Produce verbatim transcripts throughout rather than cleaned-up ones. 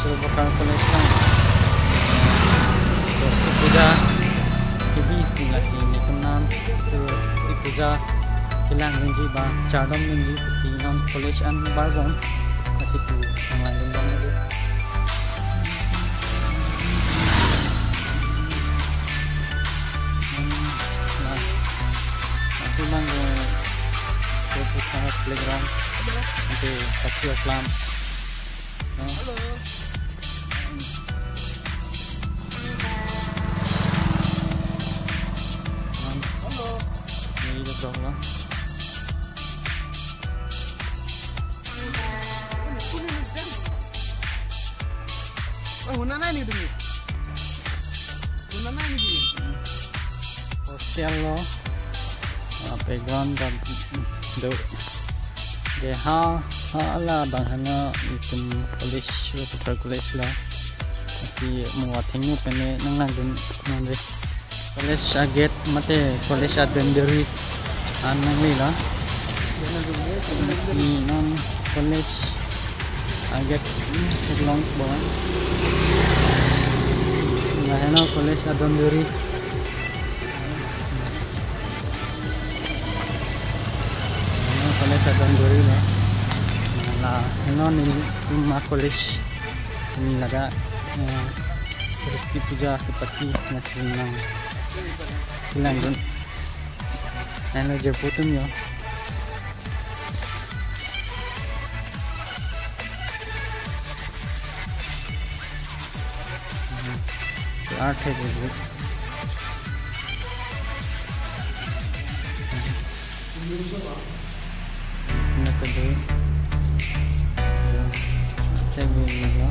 Purvakar College along Saraswati Puja kebi, lasi netum aphan Saraswati Puja kelang dunji ba chardom dunji pusi non college an barbom, lasi pu nanglang dun bom ave. Nah, aku mang ke, ke pusat playground, nanti pasti kelam. Halo. Halo. Ini udah dong lah. Oh, huna nai ni dumi. Huna nai ni dumi. Hostel lo. Ah, playground ta do. Ke ha, ha la bang hana itum college, Purvakar College lo. Lasi mo athengno pen nanglang dun non re. College a-gate mate college a-boundary an nanglelo. Lasi non college a-gate, hmm, long bom. Lahelo college a-boundary. Lahelo college a-boundary lo. La non nelitum a-college ni ladak, eh, Saraswati Puja kepati, lasi nanglang dun. Nang lo je putum yo. Art hai bu. Nang kedo. Art hai bu lo.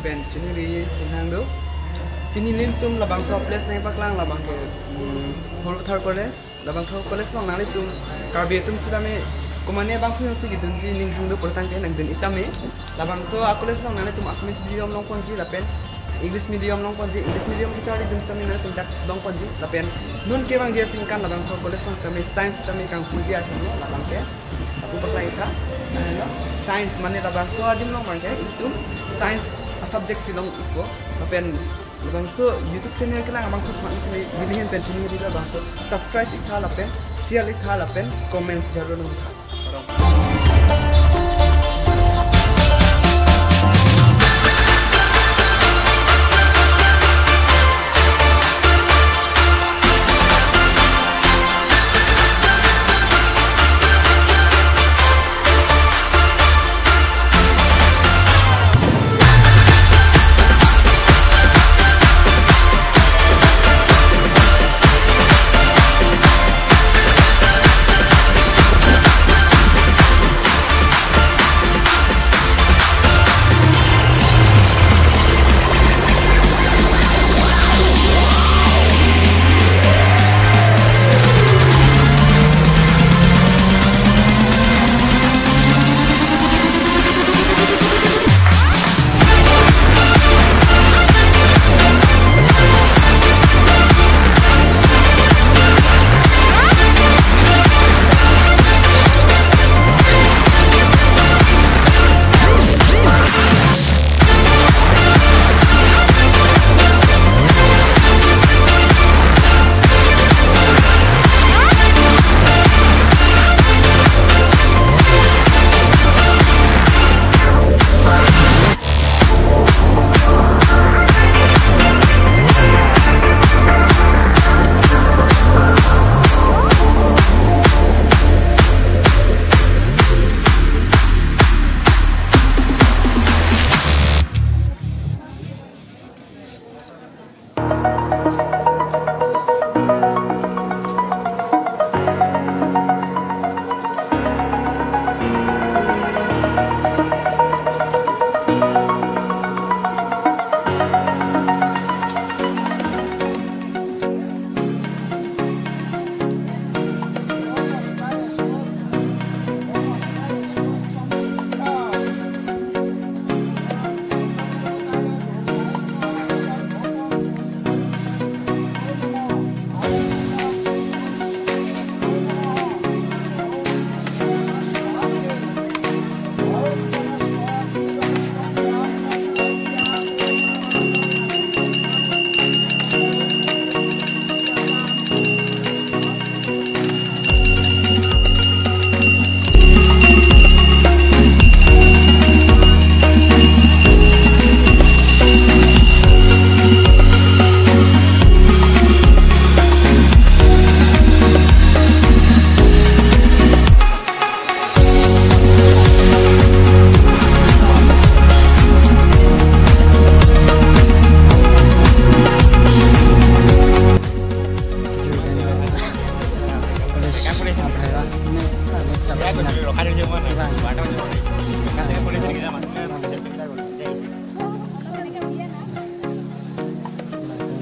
Pen chini ri singhang do. Pini nelitum labangso place nangpaklang labang ke, hmm, Horupathar College. Labangso college along nanglitum Karbi atum sitame komane abang phuyong si kedunji ninghang do pulotangte nangdun ik tame. Labangso a college along nanglitum Assamese medium longponji lapen English medium longponji, English medium kecharlidun sitame nanglitum dak longponji lapen non kevangji asingkan labangso college along sitame science sitame kangpuji atum lo labang ke. Lapu paklang ik tha, eh, science mane labangso adim along abang ke itum science a subject si long ikpo. Lapen labangso YouTube channel kelang abang thut mang thai, neli ahin pen chini ri labangso subscribe ik tha lapen share ik tha lapen comment jarur nang tha.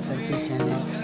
Selfie channel.